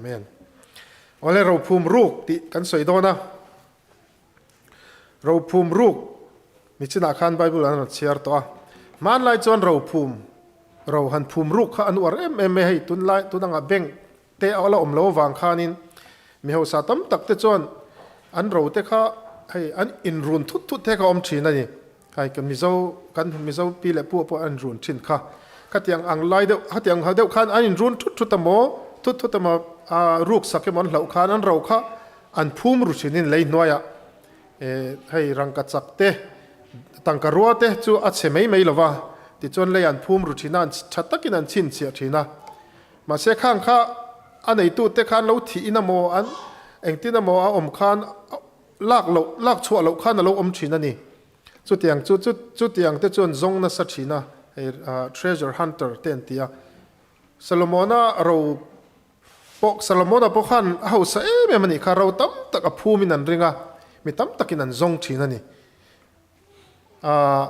Amen. Awle rophum ruk tih kan sawi dawn a. Rophum ruk nichinah khan Bible an rawn chhiar tawh a. Hmanlai chuan rophum ro han phum ruk kha an uar em em mai hei tunlai tunangah bank te a la awm lo avang khanin mi hausa tam tak te chuan an ro te kha hei an inrun thut thut te kha awm thin a ni. Hei kan Mizo kan Mizo pi leh pu pawh an inrun thin kha. Khatiang ang lai deuh khatiang ang deuh khan an inrun thut thut emaw thut thut emaw a ruk sak emaw an hlauh khan an ro kha an phum ru thinin lei hnuaiah hei rangka chak te tangka rua te chu a chhe mai mai lo va tichuan lei an phum ru thin a an tha takin an chhinchhiah thin a. Mahse khang kha a neitute khan lo thih in emaw an engtin emaw a awm khan lak loh lak chhuah loh khan a lo awm thin a ni. Chutiang chu chu chutiang te chuan zawng nasa thin a, hei treasure hunter te an ti a. Solomona ro pawh Solomona pawh khan a hausa em em a nih kha, ro tam tak a phum in an ring a, mi tam takin an zawng thin a ni. Ahh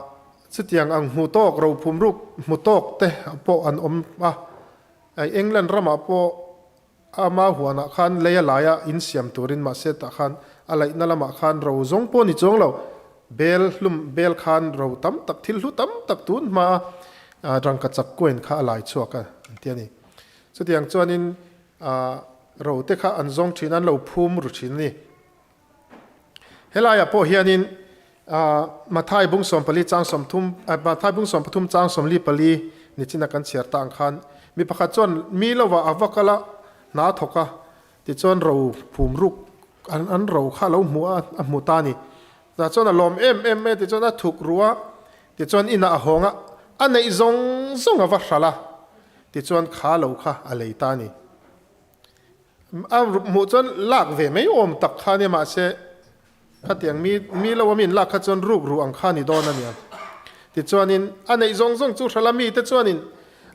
chutiang ang hmu tawk ro phum ruk hmu tawk te pawh an awm a, England ramah pawh ama huanah khan lei a laia in siam turin mahse tah khan a laihna lamah khan ro zawng pawh ni chuang lo, bel hlum bel khan ro tam tak thil hlu tam tak tun hma a rangkachak coin kha a lai chhuak a an ti a ni. Chutiang chuanin ahh ro te kha an zawng thin a an lo phum ru thin a ni. Helaiah pawh hianin Mathai bung 14 chang 30 Mathai bung 13 chang 44 nichina kan chhiar ta ang khan mi pakhat chuan mi lovah a va kal a, hna a thawk a, tichuan ro phum ruk an an ro kha a lo hmu a, a hmu ta a ni. Tah chuan a lawm em em mai a, tichuan a thuk ru a, tichuan inah a hawng a, a neih zawng zawng a va hralh a, tichuan kha lo kha a lei ta a ni. A hmuh chuan lak ve mai awm tak kha ania mahse khatiang mi mi lo a min lak kha chuan ruk ruh ang kha ni dawn ania. Tichuanin a neih zawng zawng chu hrala mite chuanin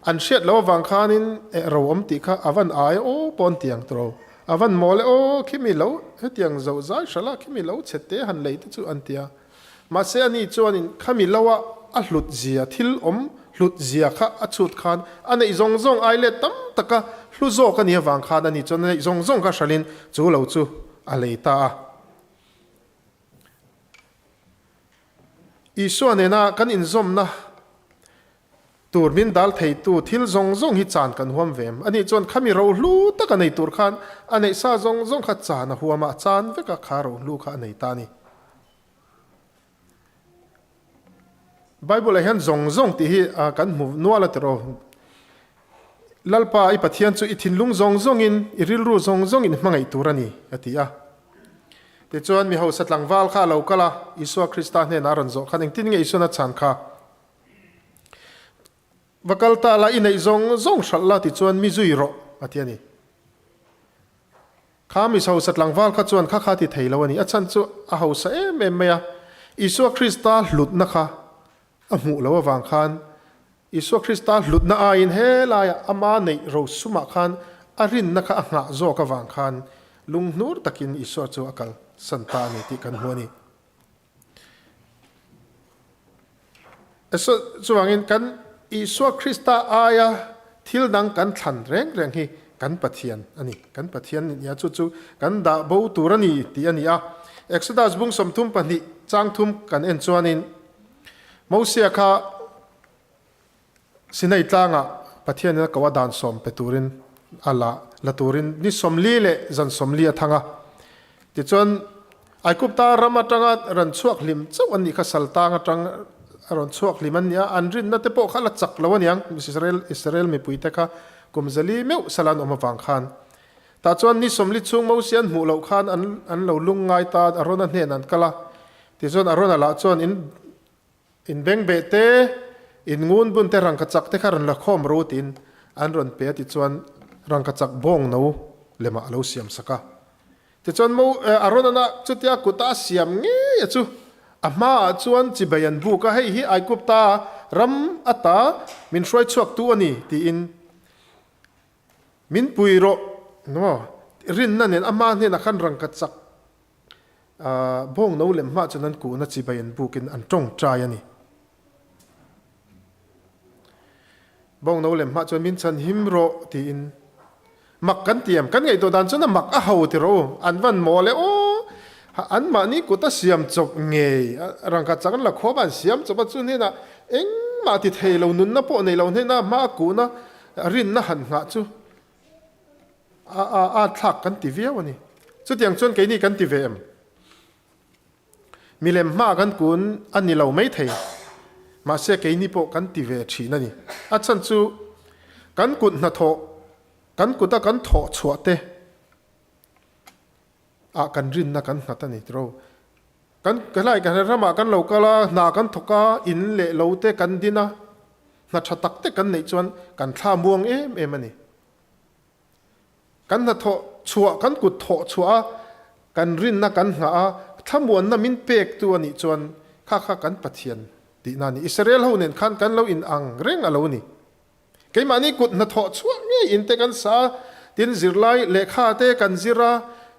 an hriat loh avang khanin eh ro awm tih kha a van ai aw pawn tiang tawh ro a van mawl e aw khimi lo hetiang zo zai hrala khimi lo chhe te han lei te chu an tia. Mahse ani chuanin khami lo a a hlut zia thil awm hlut zia kha a chhut khan a neih zawng zawng ai let tam taka hlu zawk a nih avang khan ani chuan a neih zawng zawng kha hralhin chu lo chu a lei ta a. Isua nena kan inzawmna Tur min dal theitu thil zawng zawng hi chan kan huam ve em? Anih chuan khami rohlu tak a nei tur khan a neih sa zawng zawng kha chan a huam a, a chan vek a, kha rohlu kha a nei ta a ni. Bible-ah hian zawng zawng tih hi kan hmu nual a tiraw? Lalpa i Pathian chu i thinlung zawng zawngin, i rilru zawng zawngin i hmangaih tur a ni, a ti a. Tichuan mi hausa tlangval kha a lo kal a, Isua Krista hnenah a rawn zawh khan engtin nge Isuan a chhan kha? Va kal ta la, i neih zawng zawng hralh la tichuan mi zui rawh, a ti a ni. Kha mi hausa tlangval kha chuan kha kha ti thei lo a ni. A chhan chu a hausa em em mai a, Isua Krista hlutna kha a hmuh loh avang khan Isua Krista hlutna aiin helaiah ama neih rosumah khan a rinna kha a nghah zawk avang khan lunghnur takin Isua chu a kalsan ta a ni tih kan hmu a ni. Chuvangin kan Isua Krista aia thil dang kan thlan reng reng hi kan Pathian a ni. Kan Pathian nia chu chu kan dah bo tur a ni tih a ni a. Exodus bung 32 chang thum kan en chuanin Mosia kha Sinai tlangah Pathianin a ko a dan sawm pe turin a la la turin ni 40 leh zan 40 a thang a. Tichuan, Aigupta ram atanga rawn chhuak hlim chauh an nih kha saltang atang a rawn chhuak hlim an ni a, an rinna te pawh kha la chak lo aniang, Israel Israel mipuite kha kum zali meuh sala an awm avang khan. Tah chuan ni 40 chhung Mosia an hmuh loh khan an an lo lung ngai ta, Arona hnenah an kal a. Tichuan Arona lah chuan in In bengbeh te, in ngun bun te rangkachak te kha rawn la khawm ro tiin an rawn pe a tichuan rangkachak bawng no lemah a lo siam sak a. Tichuan mo Aronana chutia kuta a siam ngei a chu a hmaah chuan chibai an buk a, hei hi Aigupta ram ata min hruai chhuak tu a ni tiin min pui rawh rinna nen a hma hnenah khan rangkachak Bawng no lem hmah chuan an kuhna chibai an bukin an tawngtai a ni. Bawng no lem hmah chuan min chhan him rawh tiin Mak kan ti em? Kan ngaihtuah dan chuan a mak a ho ti rawh u. An van mawl e aw. Anmahni kut a siam chawp ngei. Rangkhat chak an la khuap a, an siam chawp a, chu hnenah engmah ti thei lo, nunna pawh nei lo hnenah hma a kuhna rinna han nghah chu a a a thlak kan ti viau a ni. Chutiang chuan keini kan ti ve em? Milem hma kan kun a ni lo maithei, mahse keini pawh kan ti ve thin a ni. A chhan chu kan kut hnathawh, kan kuta kan thawh chhuah te ah kan rinna kan nghat a ni tiro. Kan helai kan ramah kan lo kal a, hna kan thawk a, in leh lo te kan din a, hna tha tak te kan neih chuan kan thla muang em em a ni. Kan hnathawh chhuah, kan kut thawh chhuah a, kan rinna kan nghah a, thlamuanna min pektu a nih chuan kha kha kan Pathian tihna a ni. Israel ho nen khan kan lo in ang reng a lo ni. Keimahni kut hnathawh chhuah ngei in te kan sa a, tin zirlai lehkha te kan zir a,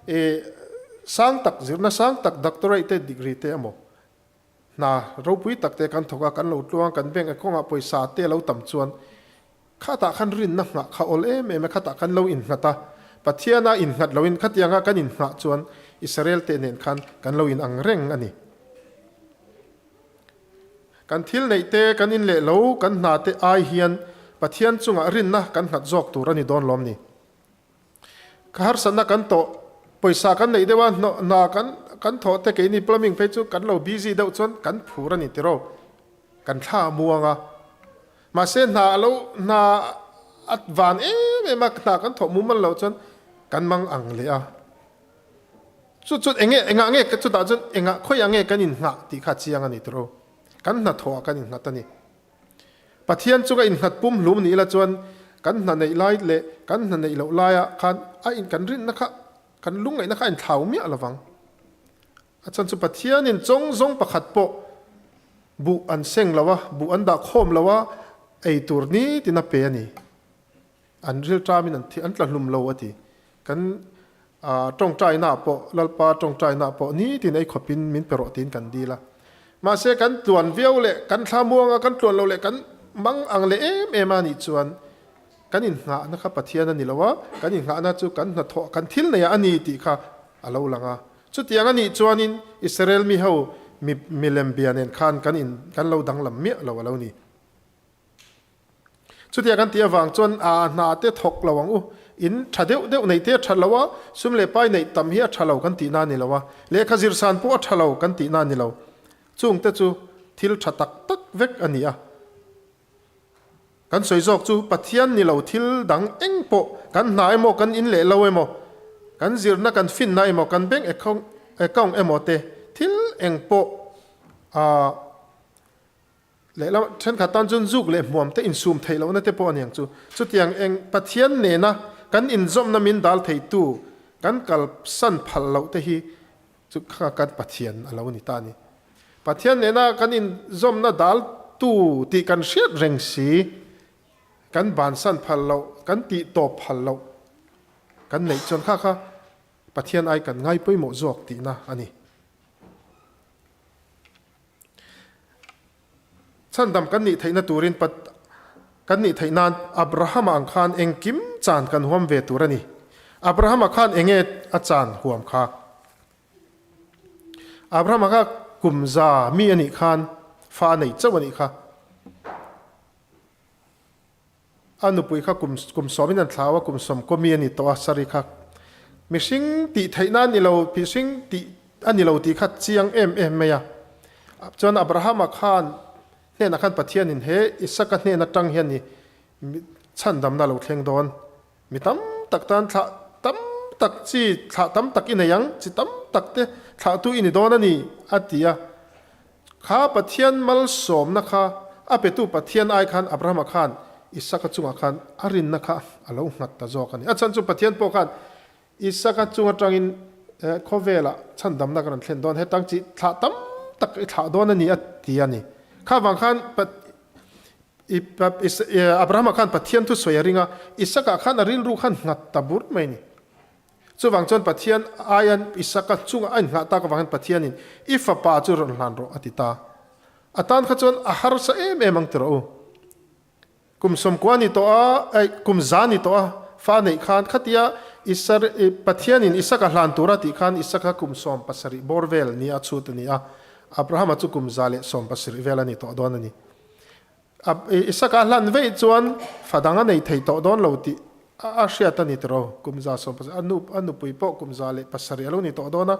e sang tak zirna sang tak doctorate te degree te emaw hna ropui tak te kan thawk a, kan lo tluang a, kan bank account ah pawisa te a lo tam chuan Khatah khan rinna nghah kha awl em em a, khatah khan lo innghat a, Pathiana innghat loin khatianga kan innghah chuan Israel te nen khan kan lo inang reng a ni. Kan thil neih te, kan in leh lo, kan hna te ai hian Pathian chungah rinna kan nghat zawk tur a ni dawn lawm ni. Ka harsatna kan tawh, pawisa kan neih deuh a, hna kan kan thawh te keini plumbing phei chu kan lo busy deuh chuan kan phur a ni tiraw, kan thla a muang a. Mahse hna a lo hna a van em em a, hna kan thawh mumal loh chuan kan mang ang leh a. Chu chuan enge engah nge chutah chuan engah khawiah nge kan inngah tih kha a chiang a ni tiraw. Kan hnathawh ah kan innghat a ni. Pathian chunga innghat pum hlum ni ila chuan kan hna neih lai leh kan hna neih loh laiah khan a in kan rinna kha kan lungngaihna kha a inthlau miah lovang. A chhan chu Pathianin chawng zawng pakhat pawh buh an seng lo a, buh an dah khawm lo a, ei tur nitin a pe a ni. An rilṭamin an an tla hlum lo a ti. Kan tawngtainaah pawh, Lalpa tawngtainaah pawh nitin ei khawpin min pe rawh tiin kan dil a. Mahse kan tluan viau leh kan thla muanga kan tluan lo leh kan mang ang leh em em a nih chuan kan innghahna kha Pathian a ni lo a, kan innghahna chu kan hnathawh, kan thil neiah a ni tih kha a lo lang a. Chutiang a nih chuanin Israel mi ho mi milem bia nen khan kan in kan lo danglam miah lo a lo ni. Chutiang kan tih avang chuan a hna te thawk lo ang u, in tha deuh deuh neih te a tha lo a, sum leh pai neih tam hi a tha lo kan tihna a ni lo a, lehkha zirsan pawh a tha lo kan tihna a ni lo. Chungte chu thil tha tak tak vek a ni a. Kan sawi zawk chu Pathian ni lo thil dang eng pawh kan hna emaw kan in leh lo emaw, kan zirna kan finna emaw kan bank account emaw te thil eng pawh ah lehlam thenkhat tan chuan zuk leh hmuam te insum theih lohna te pawh a niang chu. Chutiang eng Pathian nena kan inzawmna min dal theitu kan kalsan phal loh te hi Chu kha kan Pathian a lo ni ta a ni. Pathian nena kan inzawmna dal tu tih kan hriat reng si, kan bansan phal loh, kan tih tawp phal loh kan neih chuan kha kha Pathian ai kan ngai pawimawh zawk tihna a ni. Chhandam kan nih theihna turin kan nih theih nan Abrahama ang khan engkim chan kan huam ve tur a ni. Abrahama khan enge a chan huam kha? Abrahama kha kum za mi a nih khan fa a nei chauh a nih kha. A nupui kha kum kum sawmin an thlau a, kum sawm kawmi a ni tawh a, Sari kha mihring tih theihna a ni lo, mihring tih a ni lo tih kha chiang em em mai a. Chuan Abrahama khan hnenah khan Pathianin he Isaka hnen atang hian ni chhandamna a lo thleng dawn. Mi tam tak tan thlah tam tak chi thlah tam tak i nei ang, chi tam tak te thlahtu i ni dawn a ni, a ti a. Kha Pathian malsawmna kha a petu Pathian ai khan Abrahama khan Isaka chungah khan a rinna kha a lo nghat ta zawk a ni. A chhan chu Pathian pawh khan Isaka chung atangin khawvelah chhandamna ka rawn thlen dawn, hetang chi thlah tam tak i thlah dawn a ni a ti a ni. Kha vang khan Abrahama khan Pathian thusawi a ring a, Isaka khan a rilru khan nghat ta bur mai a ni. Chuvang chuan Pathian aian Isaka chungah a inngah tak avangin Pathianin i fapa chu rawn hlan rawh a ti ta. A tan kha chuan a harsa em em ang ti rawh u. Kum 90 ni tawh a, ei, kum za ni tawh a, fa neih khan khatia Isar Pathianin Isaka hlan tura tih khan Isaka kum 70 bawr vel nia chhut a ni a, Abrahama chu kum 170 vel a ni tawh dawn a ni. Isaka hlan veih chuan fa dang a nei thei tawh dawn lo tih a hriat a ni tiraw? Kum 170, a nu a nupui pawh kum 107 a lo ni tawh dawn a.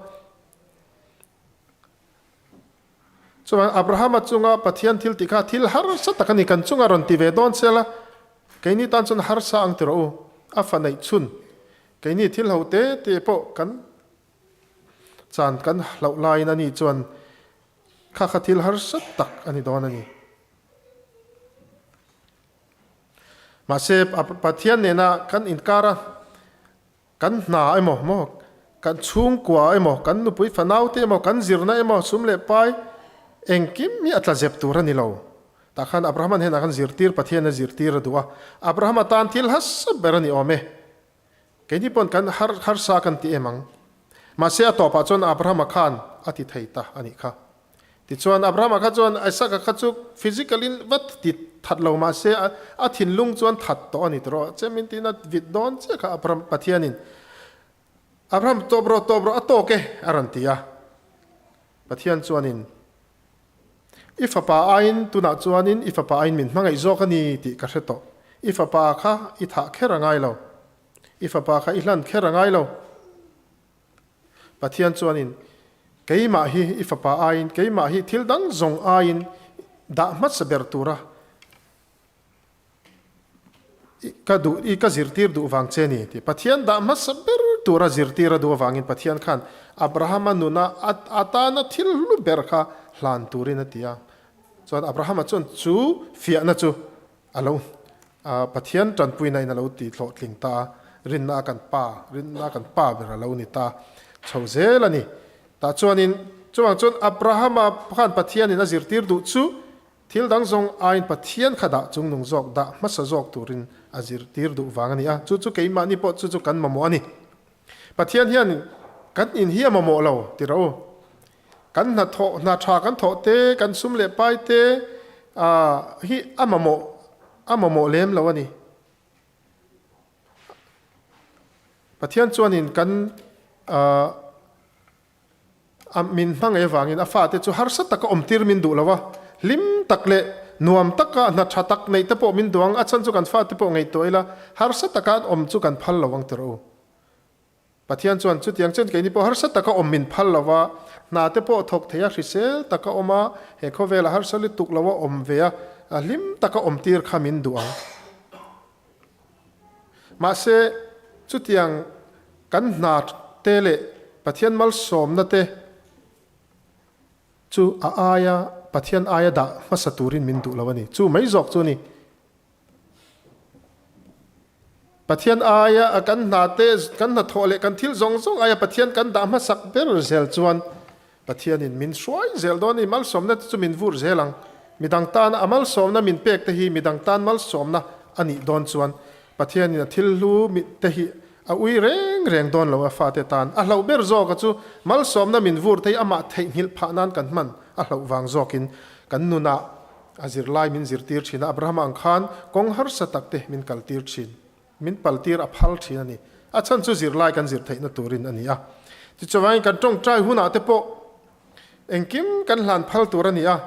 Chuan Abrahama chunga Pathian thil tih kha thil harsa tak a ni, kan chunga rawn ti ve dawn se la, keini tan chuan harsa ang tiraw u, a fa neih chhun, keini thil ho te te pawh kan chan kan hlauh laiin a ni chuan kha kha thil harsa tak a ni dawn a ni. Mahse, Pathian nena kan inkara Kan hna emaw maw, kan chhungkua emaw, kan nupui fanaute emaw, kan zirna emaw, sum leh pai engkim hi a tla zep tur a ni lo. Tah khan Abraham-a'n henah khan zirtir, Pathian a zirtir a duh a. Abraham-a tan thil hasa ber a ni awm e. Keini pawn kan har harsa kan ti em ang. Mahse a tawpah chuan Abraham-a khan a ti thei ta a nih kha. Tichuan, Abrahama kha chuan Isaka kha chu physical in va ti that lo mah se a thinlung chuan that tawh a ni tawh. Che min tiin a vit dawn chiah kha Abraham Pathianin, Abraham tawp rawh, tawp rawh, a tawk e, a rawn ti a. Pathian chuanin, I fapa aiin tunah chuanin i fapa aiin min hmangaih zawk a ni tih ka hre tawh. I fapa kha i thah kher a ngai lo. I fapa kha i hlan kher a ngai lo. Pathian chuanin, Keimah hi i fapa aiin, keimah hi thil dang zawng aiin dah hmasa ber tura ka duh, i ka zirtir duh vang che ni, ti. Pathian dah hmasa ber tura zirtir a duh avangin Pathian khan Abrahama nuna atana thil hlu ber kha hlan turin a ti a. Chuan Abrahama chuan chu fiahna chu A lo, Pathian tanpuina in a lo ti hlawhtling ta a, rinna a kan pa, rinna a kan pa ber a lo ni ta chho zel a ni. Tah chuanin, chuvang chuan Abrahama khan Pathianin a zirtir duh chu thil dang zawng aiin Pathian kha dah chungnung zawk, dah hmasa zawk turin a zirtir duh vang a ni a, chu chu keimahni pawh chu chu kan mamawh a ni. Pathian hian kan in hi a mamawh lo ti rawh u. Kan hnathawh, hna tha kan thawh te, kan sum leh pai te hi a mamawh, a mamawh lem lo a ni. Pathian chuanin kan a min hmangaih avangin a fate chu harsa taka awmtir min duh lo a, hlim tak leh nuam taka hna tha tak neih te pawh min duh ang, a chhan chu kan fate pawh ngaihtuah ila harsa taka an awm chu kan phal lo ang tirh u. Pathian chuan chutiang chuan keini pawh harsa taka awm min phal lo va, hna te pawh thawk thei a, hrisel taka awm a, he khawvela harsa lutuk lo a awm ve a, hlim taka awm tir kha min duh ang. Mahse, chutiang kan hna te leh Pathian malsawmna te chu a aia Pathian aia dah hmasa turin min duh lo a ni. Chu mai zawk chu a ni. Pathian aia kan hna te, kan hnathawh leh kan thil zawng zawng aia Pathian kan dah hmasak ber zel chuan Pathianin min hruai zel dawn a ni. Malsawmna te chu min vur zel ang. Midang tana a malsawmna min pek te hi midang tan malsawmna a nih dawn chuan Pathianin a thil hlu te hi a ui reng reng dawn lo a fate tan. A hlauh ber zawka chu malsawmna min vur te hi amah theihnghilh phah nan kan hman a hlauh vang zawkin kan nunah A zirlai min zirtir thin a, Abrahama ang khan kawng harsa tak te min kaltir thin, min paltir a phal thin a ni. A chhan chu zirlai kan zir theihna turin a ni a. Tichuan kan tawngtai hunah te pawh engkim kan hlan phal tur a ni a.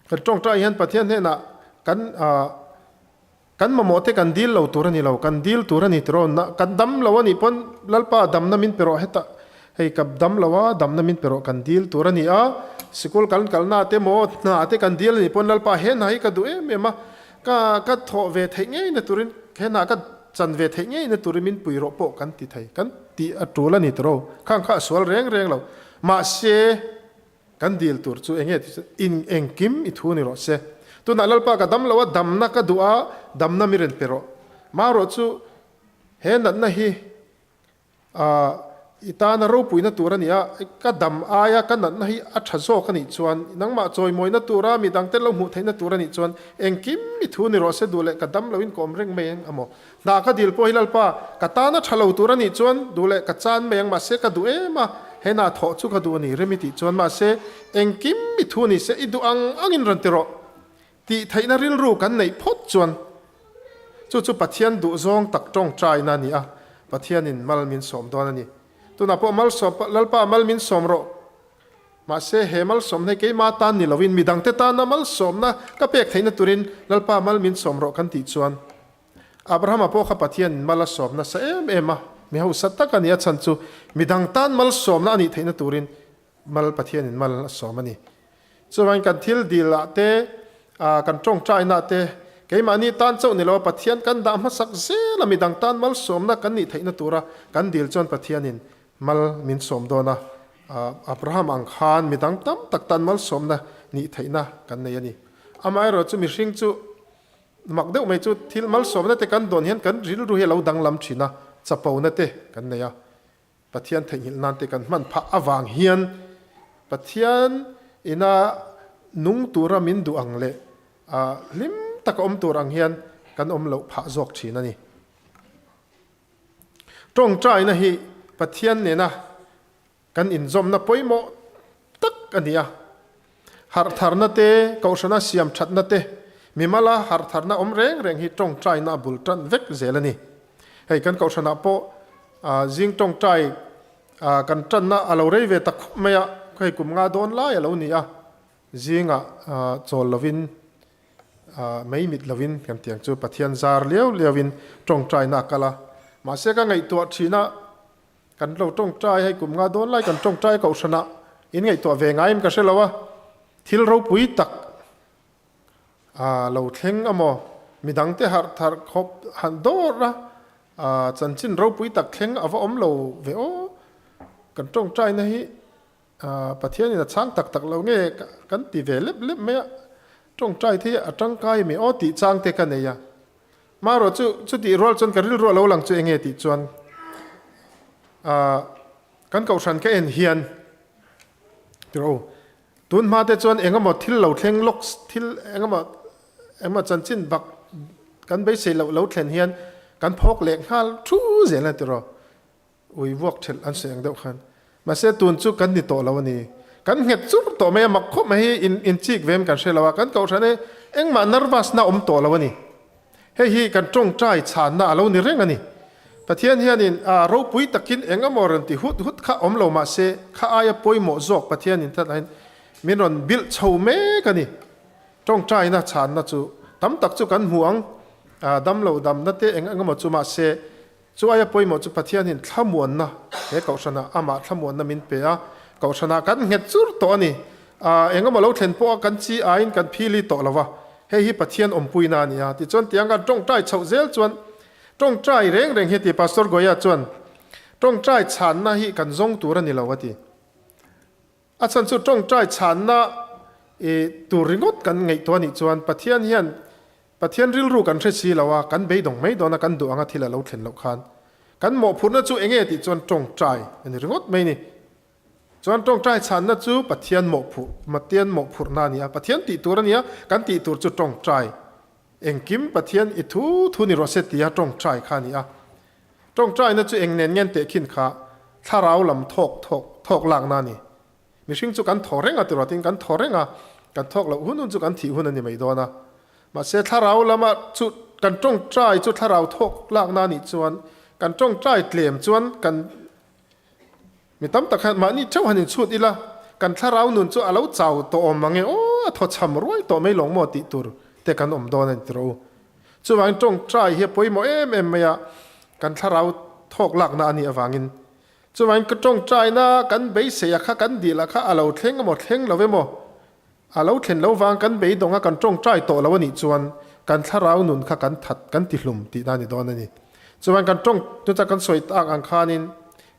Kan tawngtai hian Pathian hnenah kan Kan mamawh te kan dil lo tur a ni lo, kan dil tur a ni tiraw, na kan dam lo a nih pawn Lalpa damna min pe rawh hetah hei ka dam lo a, damna min pe rawh kan dil tur a ni a, sikul kan kalna te maw hna te kan dil a nih pawn Lalpa he hna hi ka duh em em a, ka ka thawh ve theih ngei na turin he hna ka chan ve theih ngei na turin min pui rawh pawh kan ti thei, kan tih a tul a ni tiraw, khang kha a sual reng reng lo, mahse. Kan dil tur chu enge tih chu in engkim i thu ni rawh se. Tunah Lalpa ka dam lo a, damna ka duh a, damna mi rawn pe rawh. Marawh chu he natna hi i tana ropuina tur a ni a, ka dam aia ka natna hi a tha zawk a nih chuan, nangmah chawimawina tura mi dangte lo hmuh theihna tur a nih chuan engkim i thu ni rawh se, duh leh ka dam loin ka awm reng mai ang a maw? Hna ka dil pawh hi Lalpa, ka tana tha lo tur a nih chuan duh leh ka chan mai ang, mahse ka duh em a, he hna thawh chu ka duh a ni, rem i tih chuan mahse engkim i thu ni se i duh ang angin rawn ti rawh tih theihna rilru kan neih phawt chuan. Chu chu Pathian duhzawng tak tawngtaina a ni a, Pathianin mal min sawm dawn a ni. Tunah pawh malsawm Lalpa mal min sawm rawh. Mahse, he malsawmna hi keima tan ni loin midangte tana malsawmna ka pek theihna turin Lalpa mal min sawm rawh kan tih chuan Abrahama pawh kha Pathianin mal a sawm nasa em em a, mi hausa tak a ni a chhan chu midang tan malsawmna a nih theihna turin mal Pathianin mal a sawm a ni. Chuvangin kan thil dil ah te, kan tawngtaina ah te keimahni tan chauh ni lo a Pathian kan dah hmasak zel a midang tan malsawmna kan nih theihna tura kan dil chuan Pathianin Mal min sawm dawn a, Abraham ang khan mi dang tam tak tan malsawmna nih theihna kan nei a ni. Amaherawh chu mihring chu mak deuh mai chu thil malsawmna te kan dawn hian kan rilru hi a lo danglam thin a, chapona te kan nei a, Pathian theihnghilh nan te kan hman phah avang hian Pathian ina nung tura min duh ang leh hlim taka awm tur ang hian kan awm loh phah zawk thin a ni. Tawngtaina hi Pathian nena kan inzawmna pawimawh tak a ni a. Harhtharna te, kohhrana siam thatna te, mimala harhtharna awm reng reng hi tawngtaina a bul tan vek zel a ni. Hei kan kohhranah pawh zing tawngtai kan tanna a lo rei ve ta khawp mai a, hei kum nga dawn lai a lo ni a, zingah chawl lovin Mei mit lovin kan tiang chu Pathian zar liau liauin tawngtaina a kal a. Mahse ka ngaihtuah thin a, kan lo tawngtai hei kum nga dawn lai kan tawngtai kohhran ah in ngaihtuah ve ngaiin ka hre lo a, thil ropui tak lo thleng amaw midangte harh tharh khawp han dawr a, chanchin ropui tak thleng a va awm lo ve aw, kan tawngtaina hi Pathianin a chhang tak tak lo nge kan ti ve lep lep mai a, tawngtai te hi a tangkai mi aw tih chang te ka nei a. Marawh chu chutih rual chuan ka rilru a lo lang chu enge tih chuan kan kohhran ka en hian tiraw tun hma te chuan engemaw thil lo thleng lawk thil engemaw engemaw chanchin bak kan beisei loh lo thlen hian kan phawk leh nghal thu zel a tiraw. Ui vuak thelh an sawi ang deuh khan. Mahse tun chu kan ni tawh lo a ni. Kan nghet chur tawh mai a, mak khawp mai hi in inchik ve em kan hre lo a, kan kohhran hi engmah nervous na awm tawh lo a ni. Hei hi kan tawngtai chhanna a lo ni reng a ni. Pathian hianin a ropui takin eng emaw rawn ti hut hut kha awm lo mahse kha aia pawimawh zawk Pathianin thatlahin min rawn bilh chho mek a ni. Tawngtaina chhanna chu tam tak chu kan hmu ang, damlo damna te eng eng emaw chu mahse Chu aia pawimawh chu Pathianin thlamuanna he kohhranah amah thlamuanna min pe a, kohhranah kan nghet chur tawh a ni. Eng emaw lo thlen pawh a kan chi aiin kan phili tawh lo va, hei hi Pathian awmpuina a ni a. Tichuan tiang kan tawngtai chhoh zel chuan tawngtai reng reng hi a ti. Pastor Goya chuan tawngtai chhanna hi kan zawng tur a ni lo a ti. A chhan chu tawngtai chhanna i tur ringawt kan ngaihtuah a nih chuan Pathian hian Pathian rilru kan hre si lo a, kan beidawng mai dawn a, kan duh anga thil a lo thlen loh khan kan mawhphurhna chu enge tih chuan tawngtai a ni ringawt mai ni. Chuan tawngtai chhanna chu Pathian mawhphurh, Matian mawhphurhna a ni a, Pathian tih tur a ni a, kan tih tur chu tawngtai engkim Pathian i thu thu ni rawh se tia tawngtai kha a ni a. Tawngtaina chu eng nen ngen teh khin kha thlarau lam thawk thawk thawk lakna a ni. Mihring chu kan thaw reng a ti rawtin kan thaw reng a, kan thawk loh hun hun chu kan thih hun a ni mai dawn a. Mahse thlarau lama chu kan tawngtai chu thlarau thawk lakna a nih chuan kan tawngtai tlem chuan kan Mi tam tak hian mahni theuh han inchhut ila, kan thlarau nun chu a lo chau tawh awm mange aw, a thaw chham ruai tawh mai lawng maw tih tur te kan awm dawn a ni tiraw u. Chuvangin tawngtai hi a pawimawh em em mai a, kan thlarau thawk lakna a nih avangin. Chuvangin ka tawngtaina kan beisei a kha kan dil a kha a lo thleng emaw thleng lo emaw, a lo thlen lo vang kan beidawng a kan tawngtai tawh lo a nih chuan kan thlarau nun kha kan that kan ti hlum tihna a ni dawn a ni. Chuvangin kan tawng chuta kan sawi tak ang khanin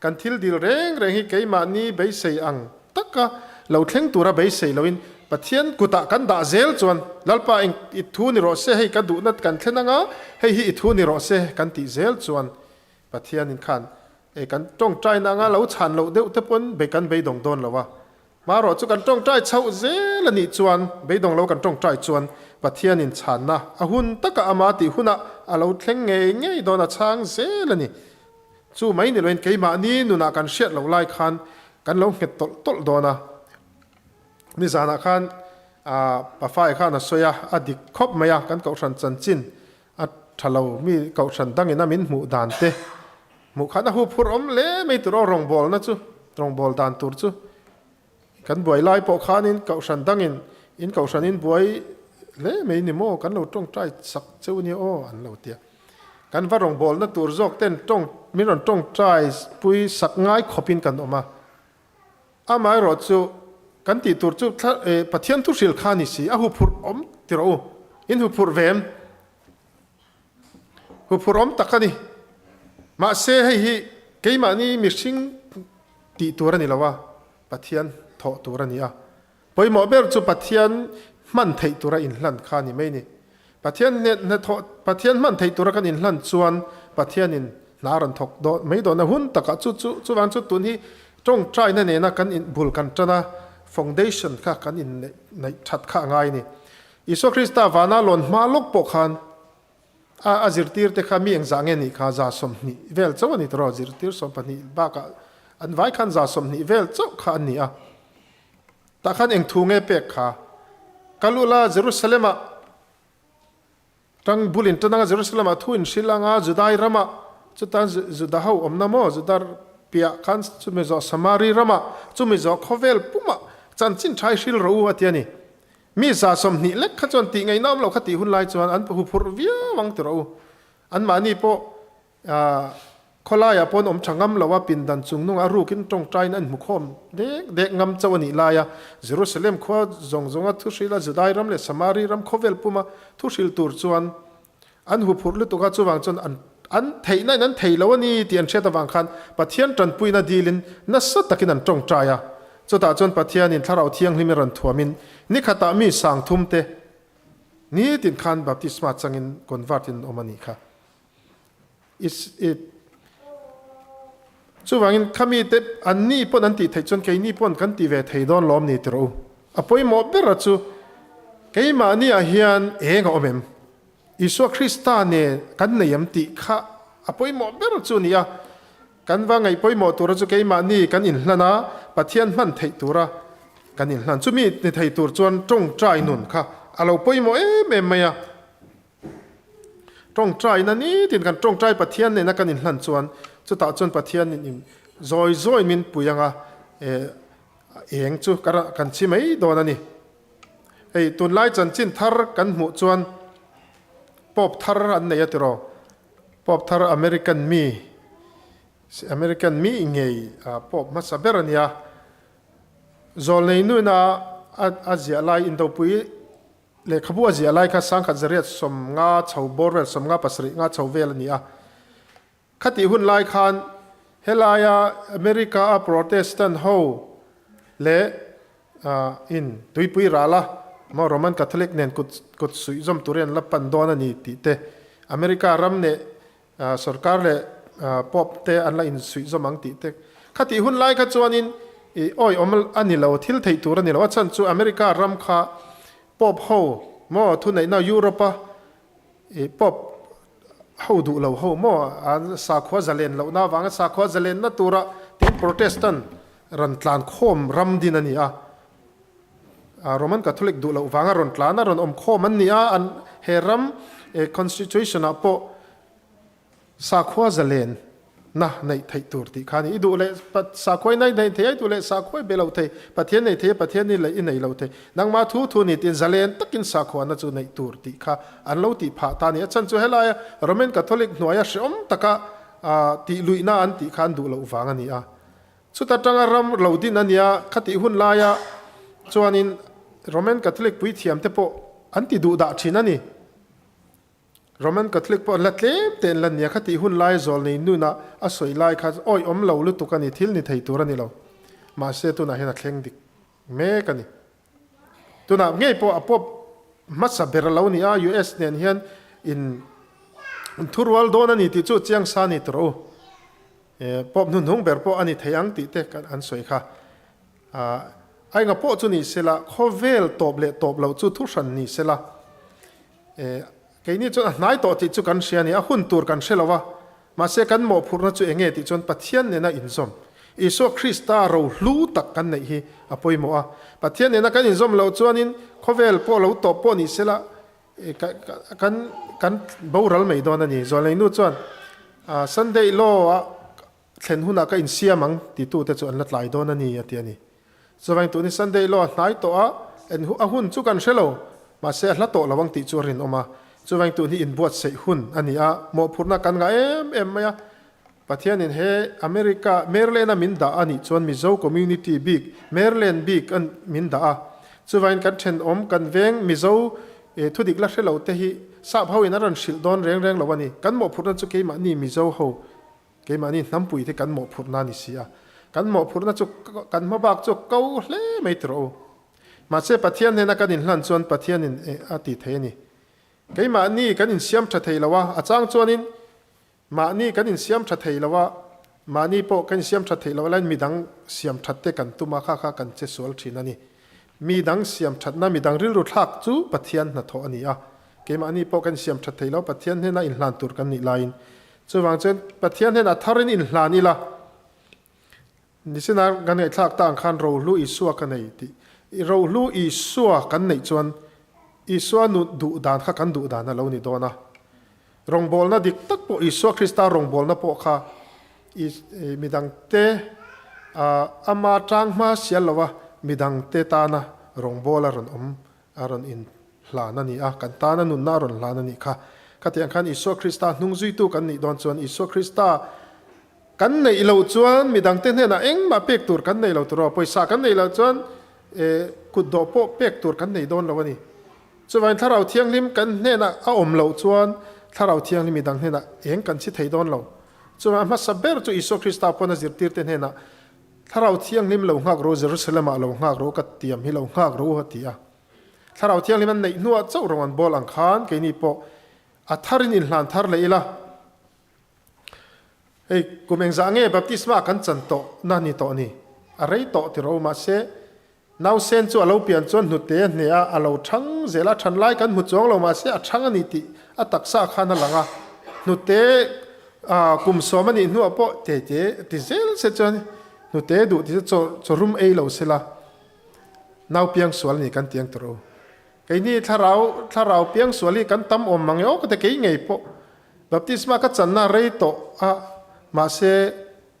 kan thil dil reng reng hi keimahni beisei ang taka lo thleng tura beisei loin Pathian kutah kan dah zel chuan Lalpa eng i thu ni rawh se hei ka duhna kan thlen anga hei hi i thu ni rawh se kan tih zel chuan Pathianin khan e kan tawngtaina anga lo chhan loh deuh te pawn bei kan beidawng dawn lo a. Marawh chu kan tawngtai chhoh zel a nih chuan, beidawng lo kan tawngtai chuan Pathianin chhanna a hun taka ama tih hunah a lo thleng ngei ngei dawn a chhang zel a ni. Chu mai ni loin keimahni nunah kan hriat loh lai khan kan lo nghet tawlh tawlh dawn a. Nizanah khan Pafai khan a sawi a, a dik khawp mai a, kan kohhran chanchin a. tha lo mi kohhran dangin a min hmuh dan te hmuh khan a huphurh awm hle mai tur aw rawngbawlna chu rawngbâwl dan tur chu kan buai lai pawh khanin kohhran dangin in kohhran in buai hle mai ni maw kan lo tawngtai sak cheu nia aw an lo tia. Kan va rawngbawlna tur zawk ten tawng min rawn tawngtai pui sak ngai khawpin kan awm a. Amaherawh chu kan tih tur chu Pathian thuhril kha ni si, a huphurh awm ti rawh u. In huphurh ve em? Huphurh awm tak a ni. Mahse hei hi keimahni mihring tih tur a ni lo a, Pathian thawh tur a ni a. Pawimawh ber chu Pathian hman theih tura inhlan kha a ni mai ni. Pathian hnathawh Pathian hman theih tura kan inhlan chuan Pathianin hna a rawn thawk dawn mai dawn a hun takah chu chu chuvang chu tun hi tawngtaina nena kan in bul kan tan a foundation kha kan in neih that kha a ngai a ni. Isua Krista vana lawn hma lawk pawh khan a a zirtir te kha mi engzah nge nih kha 120 vel chauh a ni tawh zirtir 12 bakah an vai khan 120 vel chauh kha an ni a. Tah khan eng thu nge pek kha? Kal ula Jerusalem-ah tang bulin tan anga Jerusalem-ah thu in hrilh anga Judai ramah chutan Juda ho awmna maw Juda piah khan chumi zawh Samari ramah chumi zawh khawvel pumah chanchin tha i hrilh rawh u a ti a ni. Mi 120 lek kha chuan tih ngaihna awm lo kha tih hun lai chuan an huphurh viau ang ti rawh u. Anmahni pawh Khawlaiah pawn awm tha ngam lo a, pindan chung nungah a rukin tawngtaiin a inhmu khawm dek dek ngam chauh a nih laia Jerusalem khua zawng zawnga thuhrila Judai ram leh Samari ram khawvel puma thuhril tur chuan an huphurh lutuk a, chuvang chuan an an theihna in an thei lo a ni tih an hriat avang khan Pathian tanpuina dilin nasa takin an tawngtai a. Chutah chuan Pathianin Thlarau Thianghlimin rawn thuamin nikhatah mi 3000 te nitin khan baptisma changin convert in an awm a nih kha. Chuvangin khami te an ni pawn an tih theih chuan keini pawn kan ti ve thei dawn lawm ni tiraw u. A pawimawh bera chu keimahni ah hian eng a awm em? Isua Krista nen kan nei em tih kha a pawimawh ber chu a ni a. Kan va ngaih pawimawh tura chu keimahni kan inhlan a, Pathian hman theih tura kan inhlan. Chumi ni thei tur chuan tawngtai nun kha a lo pawimawh em em mai a. Tawngtaina nitin kan tawngtai Pathian nena kan inhlan chuan chutah chuan Pathian in zawi zawi min pui anga eng chu kan chhi mai dawn a ni. Hei tunlai chanchin thar kan hmuh chuan Pope thar an nei a tiraw? Pope thar American mi American mi ngei Pope hmasa ber a nia. Zawlnei nuina a ziah lai indopui Lehkhabu a ziah lai kha 1850 chho bawr vel 57 nga chho vel a ni a. Khatih hun lai khan helaia America a Protestant ho leh in tuipui ral a, maw Roman Catholic nen kut kut suih zawm turin an la pan dawn a ni tih te, America ram neh sorkar leh Pope te an la insuih zawm ang tih te. Khatih hun lai kha chuanin i awi awm a ni lo, thil theih tur a ni lo. A chhan chu America ram kha Pope ho maw thuneihna Europe a i Pope ho duh lo ho maw an sakhua zalen lohna avanga sakhua zalenna tura tin Protestant rawn tlan khawm ram din a ni a. Roman Catholic duh loh vanga rawn tlan a rawn awm khawm an ni a, an he ram constitution ah pawh sakhua zalen na neih theih tur tih kha a ni. I duh leh sakhua i nei thei a, i duh leh sakhua i be lo thei, Pathian nei thei a, Pathian i leh i nei lo thei. Nangmah thu thu ni tiin zalen takin sakhua na chu neih tur tih kha an lo tih phah ta a ni. A chhan chu helaia Roman Catholic hnuaia hreawm taka tih luihna an tih kha an duh loh vang a ni a. Chuta tanga ram lo din a nia, khatih hun laia chuanin Roman Catholic puithiamte pawh an ti duh dah thin a ni. Roman Catholic pawh an la tlem te an la nia, khatih hun laia zawlnei nuna a sawi lai kha awi awm lo lutuk a ni, thil ni thei tur a ni lo. Mahse tunah hian a thleng dik mek a ni. Tunah ngei pawh a pawp hmasa ber a lo ni a, US nen hian in thurual dawn a ni tih chu chiang sa ni tawh rawh u. Pawp hnuhnung ber pawh a ni thei ang tih te an sawi kha. A enga pawh chu ni sela, khawvel tawp leh tawp loh chu thu hran ni sela. Keini chuan a hnai tawh tih chu kan hria a ni, a hun tur kan hre lo a. Mahse kan mawhphurhna chu enge tih chuan Pathian nena inzawm, Isua Krista rohlu tak kan neih hi a pawimawh a. Pathian nena kan inzawm loh chuanin khawvel pawh lo tawp pawh ni sela. Kan kan boral mai dawn a ni. Zawlneinu chuan Sunday law a thlen hunah ka insiam ang titute chu an la tlai dawn a ni a ti a ni. Chuvangin tuni Sunday law a hnai tawh a, en a hun chu kan hre lo, mahse a hla tawh lo ang tih chu a rinawm a. Chuvangin tuni inbuatsaih hun a ni a, mawhphurhna kan ngah em em mai a. Pathianin he America Maryland a min dah a nih chuan Mizo community bik Maryland bik a min dah a. Chuvangin kan thenawm kan veng Mizo thudik la hre lo te hi sap ho in an rawn hrilh dawn reng reng lo a ni. Kan mawhphurhna chu keimahni Mizo ho keimahni hnampui te kan mawhphurhna a ni si a. Kan mawhphurhna chu kan hma bak chu ko hle mai tawh rawh u. Mahse Pathian hnena kan inhlan chuan Pathianin a ti thei a ni. Keimahni kan insiam tha thei lo a, a chang chuanin Mahni kan insiam tha thei lo a, mahni pawh kan insiam that theih loh laiin midang siam that te kan tum a, kha kha kan che sual thin a ni. Midang siam thatna, midang rilru thlak chu Pathian hnathawh a ni a. Keimahni pawh kan insiam that thei lo, Pathian hnena inhlan tur kan nih laiin. Chuvang chuan Pathian hnenah tharin inhlan ila, Nichina kan ngaihthlak ta ang khan Rohlu Isua ka nei tih. I Rohlu Isua kan neih chuan Isua nu duh dan kha kan duh dan a lo ni dawn a. Rawngbawlna dik tak pawh Isua Krista rawngbawlna pawh kha i midangte ama tang hma sial lova midangte tana rawngbawla rawn awm a rawn in hlan a ni a, kan tana nunna a rawn hlan a nih kha. Khatiang khan Isua Krista hnung zuitu kan nih dawn chuan Isua Krista kan neih loh chuan midangte hnenah engmah pek tur kan nei lo tur aw, pawisa kan neih loh chuan kut dawh pawh pek tur kan nei dawn lo a ni. Chuvangin Thlarau Thianghlim kan hnenah a awm loh chuan Thlarau Thianghlim midang hnenah eng kan chhi thei dawn lo. Chuvangin a hmasa ber chu Isua Krista pawn a zirtirte hnenah Thlarau Thianghlim lo nghak rawh u, Jerusalem-ah lo nghak rawh u, ka tiam hi lo nghak rawh u a ti a. Thlarau Thianghlim an neih hnuah chauh rawng an bawl ang khan keini pawh a tharin inhlan thar leh ila. Hei kum engzah nge baptisma kan chan tawh na ni tawh ni? A rei tawh ti rawh u mahse nausen chu a lo pian chuan hnute a hne a, a lo thang zel a, than lai kan hmu chuang lo mahse a thang a ni tih a taksa khan a lang a. Hnute kum sawm a nih hnuah pawh te te ti zel se chuan hnute duh ti chu chaw rum ei lo sela. Nau piang sual ni kan tiang tur u. Keini thlarau thlarau piang sual hi kan tam awm mang e aw ka ti kei ngei pawh. Baptisma ka channa rei tawh a mahse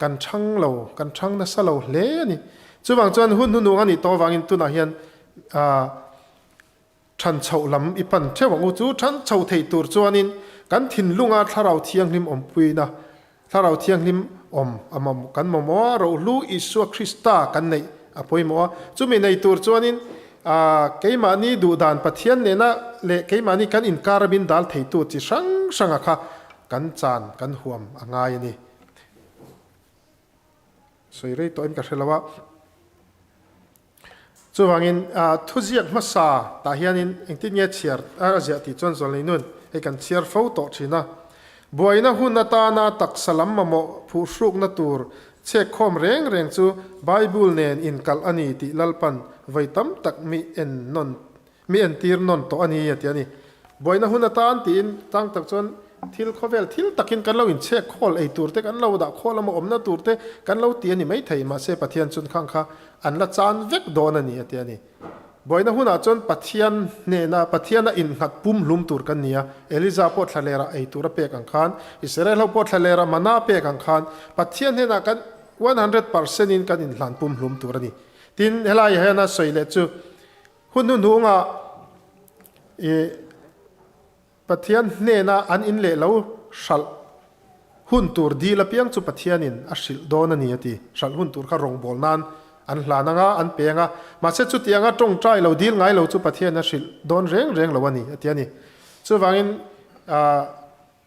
kan thang lo kan thang nasa lo hle a ni. Chuvang chuan hun hnuhnung a nih tawh avangin tunah hian ah than chhoh lam i pan theuh ang u. Chu than chho thei tur chuanin kan thinlunga thlarau thianghlim awmpuina Thlarau Thianghlim awm a mamawh kan mamawh a, rohlu Isua Krista kan neih a pawimawh a. Chumi nei tur chuanin keimahni duhdan Pathian nena leh keimahni kan inkar a min dal theitu chi hrang hranga kha kan chan kan huam a ngai a ni. Sawi rei tawhin ka hre lo a. Chuvangin thuziak hmasa tah hianin engtin nge chhiar a ziah tih chuan Zawlnei nun hei kan chhiar fo tawh thin a. Buaina hun atana taksa lam mamawh phuhrukna tur chhekkhawm reng reng chu Bible nen inkalh a ni tih Lalpan vawi tam tak mi en nawn Mi entir nawn tawh a ni a ti a ni. Buaina hun atan tiin tang tak chuan thil khawvel thil takin kan lo inchhek khawl ei tur te kan lo dah khawl emaw awmna tur te kan lo ti a ni maithei mahse Pathian chun khang kha an la chan vek dawn a ni a ti a ni. Buaina hunah chuan Pathian hnena Pathiana innghat pumhlum tur kan ni a, Eliza pawh thlalera ei tur a pek ang khan, Israel ho pawh thlalera mana a pek ang khan Pathian hnenah kan 100% in kan inhlan pumhlum tur a ni. Tin, helai hian a sawi leh chu Hun hnuhnungah i Pathian hnena an in leh lo hralh hun tur dil apiang chu Pathianin a hrilh dawn a ni a ti. Hralh hun tur kha rawngbâwl nan an hlan anga an peng a, mahse chutianga tawngtai lo dil ngai lo chu Pathian a hrilh dawn reng reng lo a ni a ti a ni. Chuvangin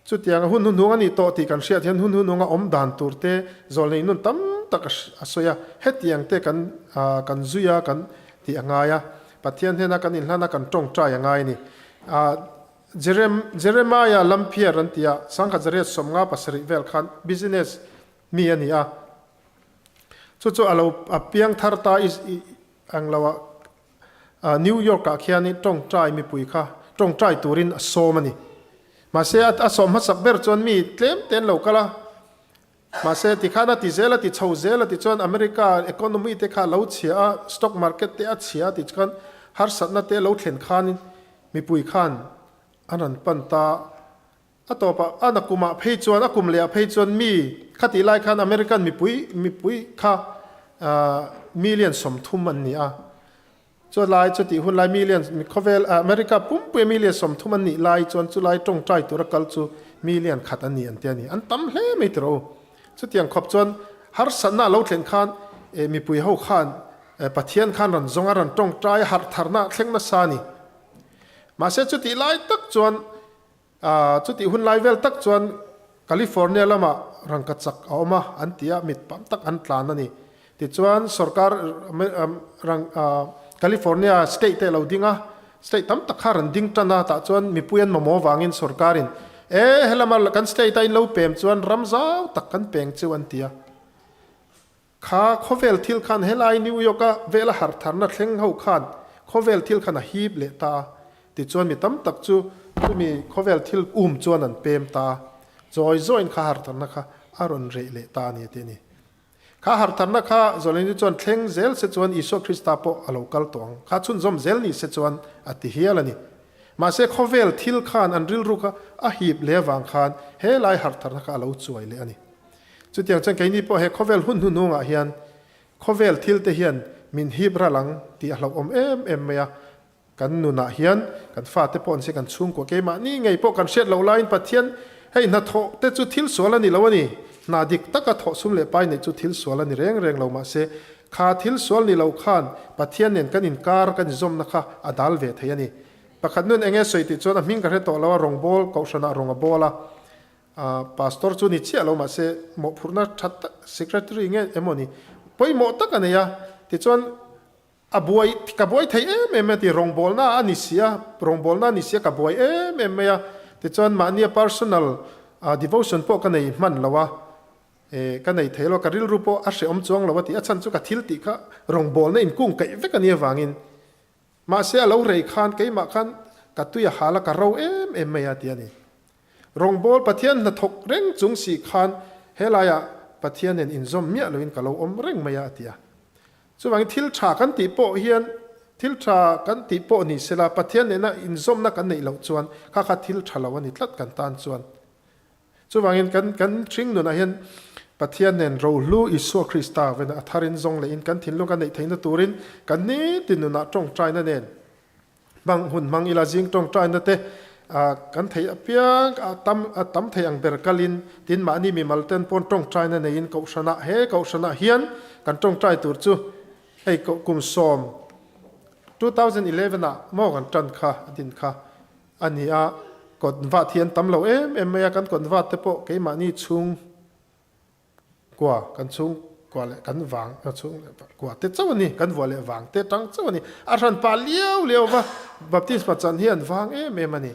Chutianga hun hnuhnung a nih tawh tih kan hriat hian hun hnuhnunga awm dan tur te zawlnei nun tam tak a sawi a, hetiang te kan kan zui a kan tih a ngai a, Pathian hnena kan inhlan a kan tawngtai a ngai a ni. Jeremiah Lampier an ti a, sangkhat zariat 57 vel khan business mi a ni a, chu chu a lo a piang thar ta i ang lo a, New York ah khianin tawngtai mipui kha tawngtai turin a sawm a ni. Mahse a sawm hmasak ber chuan mi tlem te an lo kal a, mahse tikhan a ti zel a ti chho zel a ti chuan America economy te kha a lo chhia a, stock market te a chhia a ti chuan harsatna te a lo thlen khanin mipui khan. An rawn pan ta. A tawpah a nakumah phei chuan, a kum lehah phei chuan mi khatih lai khan American mipui mipui kha million 30 an ni a. Chu lai chutih hun lai million khawvel America pumpui million 30 an nih lai chuan chu lai tawngtai tura kal chu million khat an ni an ti a ni. An tam hle mai tiraw u. Chutiang khawp chuan harsatna a lo thlen khan mipui ho khan Pathian khan rawn zawng a rawn tawngtai a harh tharna a thleng nasa a ni. Mahse chutih lai tak chuan Chutih hun lai vel tak chuan California lamah rangka chak a awm a, an ti a, mit pam tak an tlan a ni. Tichuan sorkar California state te a lo ding a, state tam tak kha rawn ding tan a, tah chuan mipui an mamawh vangin sorkarin e helama kan state a in lo pem chuan ram zau tak kan peng chu an ti a. Kha khawvel thil khan helai New York a vela harh tharna thleng ho khan khawvel thil khan a hip leh ta a, tichuan mi tam tak chu chumi khawvel thil um chuan an pem ta a, zawi zawiin kha harh tharna kha a rawn reh leh ta a ni a ti a ni. Kha harh tharna kha Zawleni chuan thleng zel se chuan Isua Krista pawh a lo kal tawh ang, kha chhunzawm zel ni se chuan a ti hial a ni. Mahse khawvel thil khan an rilru kha a hip leh avang khan helai harh tharna kha a lo chuai leh a ni. Chutiang chuan keini pawh he khawvel hun hnuhnungah hian khawvel thil te hian min hip ral ang tih a hlauhawm em em mai a. Kan nunah hian kan fate pawh an si, kan chhungkua keimahni ngei pawh kan hriat loh laiin Pathian hei hnathawh te chu thil sual a ni lo a ni. Hna dik taka thawh sum leh pai neih chu thil sual a ni reng reng lo mahse kha thil sual ni lo khan Pathian nen kan inkar kan inzawmna kha a dal ve thei a ni. Pakhat nun enge sawi tih chuan a hming ka hre tawh lo a, rawngbawl kohhranah rawng a bawl a. Pastor chu ni chiah lo mahse mawhphurhna tha tak secretary nge emaw ni pawimawh tak a nei a, tichuan a buai ka buai thei em em a ti rawngbawlna a ni si a, rawngbawlna a ni si a ka buai em em mai a, tichuan mahnia personal devotion pawh ka nei hman lo a, ka nei thei lo a, ka rilru pawh a hrehawm chuang lo a ti, a chhan chu ka thil tih kha rawngbawlna inkung kaih vek a nih avangin. Mahse a lo rei khan keimah khan ka tui a hal a ka ro em em mai a ti a ni. Rawngbawl Pathian hnathawk reng chung si khan helaiah Pathian nen inzawm miah loin ka lo awm reng mai a a ti a. Chuvangin thil tha kan tih pawh hian thil tha kan tih pawh ni sela Pathian nena inzawmna kan neih loh chuan kha kha thil tha lo a ni tlat kan tan chuan. Chuvangin kan kan hring nunah hian Pathian nen rohlu Isua Krista vena a tharin zawng lehin kan thinlung kan neih theihna turin kan nitin nunah tawngtaina nen hmang hun hmang ila zing tawngtaina te kan theih apiang a tam a tam thei ang ber kalin tin mahni mimal ten pawn tawngtaina neiin kohhranah he kohhranah hian kan tawngtai tur chu hei kum sawm 2011 ah maw kan tan kha a din kha A ni a, kawt vat hi an tam lo em em mai a, kan kawt vat te pawh keimahni chhung kua, kan chhung kua leh kan vang, chhung leh kua te chauh a ni, kan vuah leh vang te tang chauh a ni. A hran pah liau liau va, baptisma chan hi an vang em em a ni.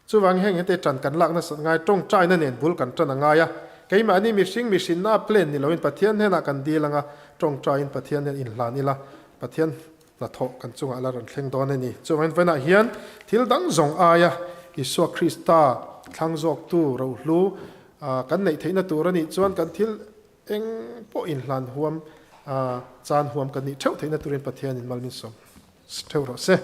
Chuvang heng hete tan kan lak nasat ngai, tawngtaina nen bul kan tan a ngai a, keimahni mihring mihrinna a plan ni loin Pathian hnenah kan dil anga tawngtaiin Pathian nen inhlan ila, Pathian Hnathawh kan chungah la rawn thleng dawn a ni. Chuvangin vawiinah hian thil dang zawng aia Isua Krista thlang zawktu rohlu kan neih theihna tur a nih chuan kan thil eng pawh inhlan huam, chan huam kan nih theuh theihna turin Pathianin mal min sawm theuh rawh se.